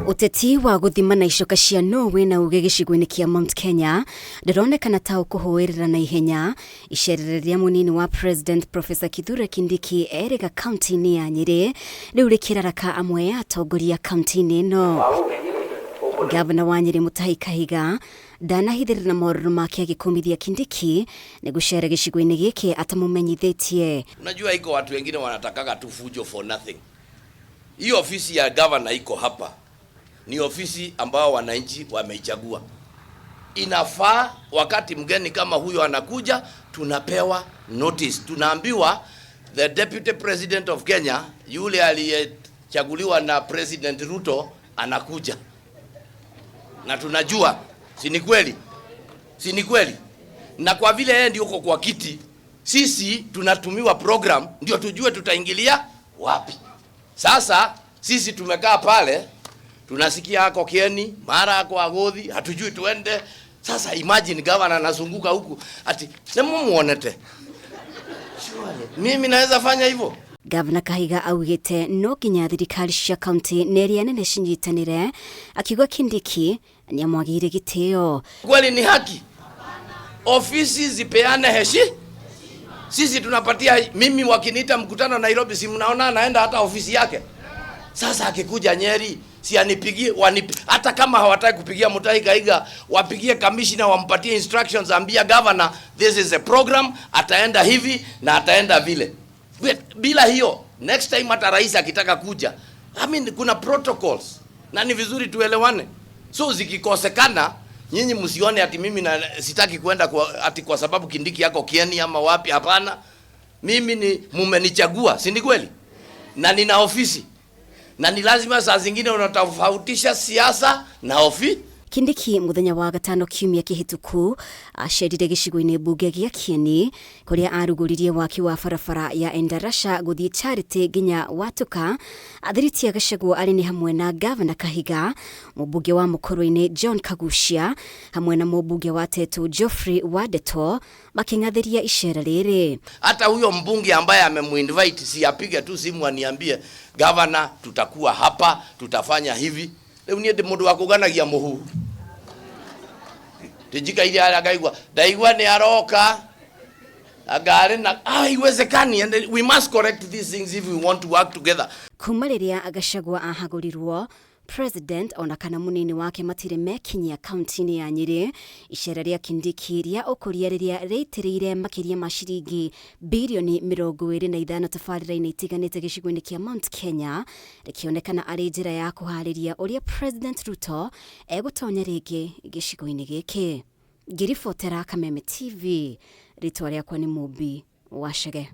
Uteti wa guthima na icoka cia no wina uge gicigo-inĩ kĩa Mount Kenya ndĩronekana ta ũkũhũĩrĩra na ihenya. Icerere rĩa mũnini wa President Professor Kithure Kindiki erĩga kaunti-inĩ ya Nyĩrĩ rĩu rĩkĩraraka amwe ya atongoria kaunti-inĩ ĩno. Gavana wa Nyĩrĩ Mutahi Kahiga ndanahithĩrĩra na morũrũ make agĩkũmithia Kindiki nĩ gũcera gĩcigo-inĩ gĩkĩ atamũmenyithĩtie. Unajua iko watu wengine wanatakaga tu fujo for nothing. Hii ofisi ya governor iko hapa, ni ofisi ambao wananchi wameichagua. Inafaa wakati mgeni kama huyo anakuja, tunapewa notice, tunaambiwa the deputy president of Kenya yule aliyechaguliwa na President Ruto anakuja, na tunajua, si ni kweli? Si ni kweli? Na kwa vile yeye ndio uko kwa kiti, sisi tunatumiwa program ndio tujue tutaingilia wapi. Sasa sisi tumekaa pale tunasikia ako Kieni, mara ako Agothi, hatujui tuende. Sasa imagine governor anazunguka huku ati nemumuonete. Surely mimi naweza fanya hivyo? Gavana Kahiga augĩte no nginya thirikari cia kaunti na iria nene cinyitanĩre, akiuga Kindiki nĩamwagĩire gĩtĩo. Kweli ni haki ofisi zipeane heshi? Sisi tunapatia, mimi wakiniita mkutano Nairobi, si mnaona naenda hata ofisi yake. Sasa akikuja Nyeri, si anipigie hata kama hawataki kupigia Mutahi Kahiga, wapigie commissioner, wampatie instructions, ambia governor this is a program, ataenda hivi na ataenda vile. Bila hiyo next time hata rais akitaka kuja, I mean, kuna protocols na ni vizuri tuelewane. So zikikosekana, nyinyi msione ati mimi na sitaki kwenda kwa, ati kwa sababu Kindiki yako Kieni ama wapi. Hapana, mimi ni mumenichagua, si ni kweli? Na nina ofisi na ni lazima saa zingine unatofautisha siasa na ofi. Kindiki muthenya wa gatano kiumia kihituku acerire gĩcigo-inĩ mbunge gĩa Kieni kũrĩa arugũririe waki wa barabara ya Endarasha gũthiĩ Charity nginya Watuka. Athiriti a Gachagua arĩ nĩ hamwe na Gavana Kahiga, mũmbunge wa Mũkũrũ-inĩ John Kagucia hamwe na mũmbunge wa Tetu Geoffrey Wandeto makĩng'athĩria icera rĩrĩ. Hata huyo mbunge ambaye amemuinvite si apige tu simu aniambie, "Governor, tutakuwa hapa, tutafanya hivi." Rĩu niĩ ndĩ mũndũ wa kũganagia mũhuhu ndinjikaire harĩa ngaigua ndaigua nĩ aroka ngari na haiwezekani, and we must correct these things if we want to work together. Kuma rĩrĩa Gachagua ahagũrirwo president ona kana munini wake matirĩ mekinyia kaunti-inĩ ya Nyĩrĩ. Icera rĩa Kindiki rĩa ũkũria rĩrĩa rĩitĩrĩire makĩria ma ciringi birioni 25 tabarĩra-inĩ itiganĩte gĩcigo-inĩ kĩa Mount Kenya rĩkĩonekana arĩ njĩra ya kũharĩria ũrĩa President Ruto egũtonya rĩngĩ gĩcigo-inĩ gĩkĩ. Ngĩribotera Kameme TV, rĩtwa rĩakwa nĩ Mũmbi Wacege.